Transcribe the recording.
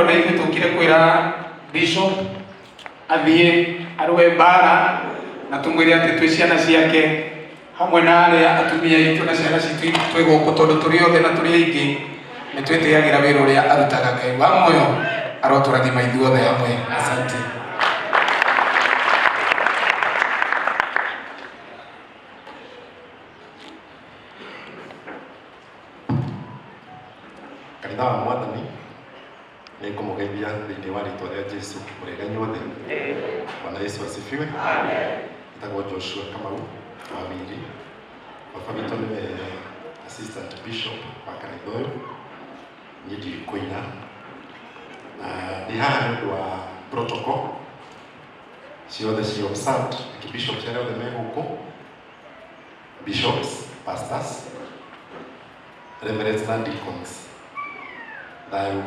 Na ithuĩ tũkire kwĩra bishop athiĩ arũe mbara na tũmwĩre atĩ twĩ ciana ciake hamwe na arĩa atumia aitũ na ciana citũ twĩ gũkũ, tondũ tũrĩ othe na tũrĩ aingĩ nĩ twĩtĩagĩra wĩra ũrĩa arutaga. Ngai wa muoyo arotũrathima ithuothe hamwe. Asante. Kanitha wa Mwathani, nĩ ngũmũgeithia thĩinĩ wa rĩtwa rĩa Jesu. Mũrĩega inyuothe? Bwana Yesu asifiwe. Etagwo Joshua Kamau wa Wiri. Baba witũ nĩwe assistant bishop wa kanitha ũyũ. Niĩ ndiũĩ kũina na ndĩ haha nĩ ũndũ wa protocol ciothe ci observed. Archbishops arĩa othe me gũkũ, bishops, pastors, reverends na deacons, thayũ.